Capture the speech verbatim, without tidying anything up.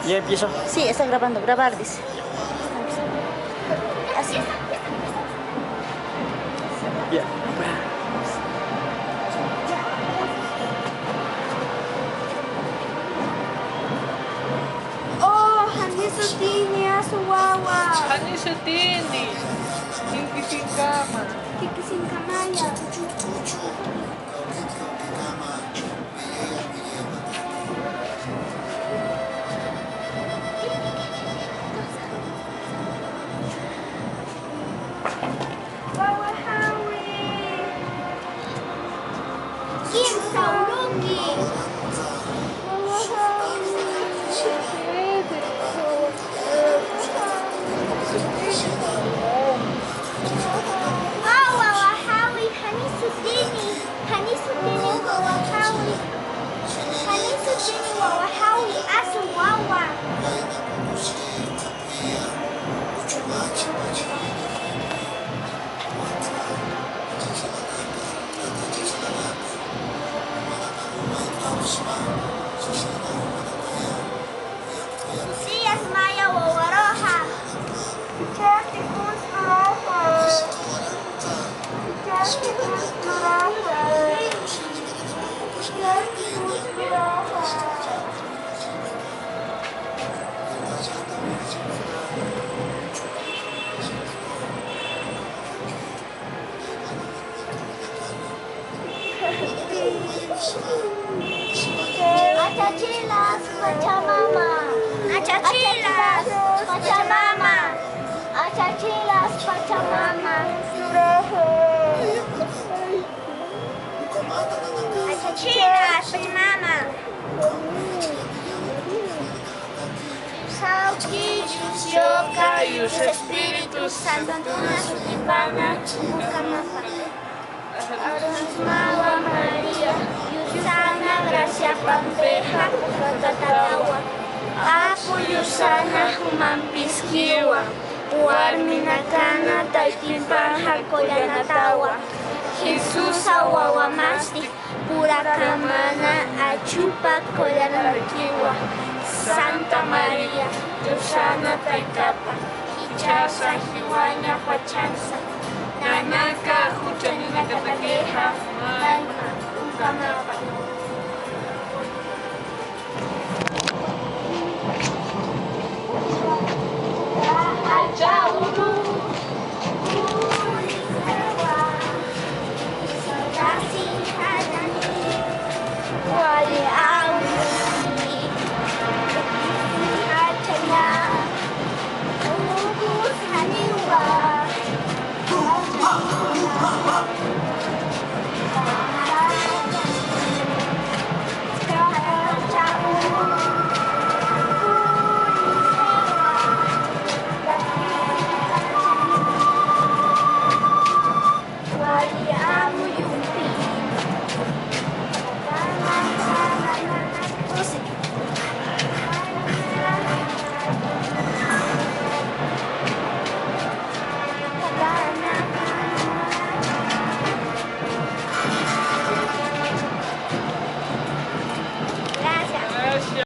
Ya empiezo. Sí, está grabando, grabar, dice. Así. Ya. Oh, jani sutini, asu wawa. Jani sutini. Kikisinkama. Kikisinkamaya. Wawahawi. Kimsa uruki. Wawahawi. Wawahawi, jani sutini. Jani sutini wawahawi. Jani sutini wawahawi, asu wawa. Siyas maya wawaruxa. Chaki kuskuraxa. Chaki kuskuraxa. Chaki kuskuraxa. Achachilas, Pachamama. Achachilas, Pachamama. Achachilas, Pachamama. Achachilas, Pachamama. Sawki, Yus, Yoka, Yus Espíritu Santuna sutipana, ukamapa. Aruntsmawa María, Yusana graciapampixa pukatatawa. Apu Yusana jumampiskiwa, warminakana taytimpanxa qullanatawa. Jesusa wawamasti, purakamana achupa qullanarakiwa. Santa María, Yusana taytapa, jichhasa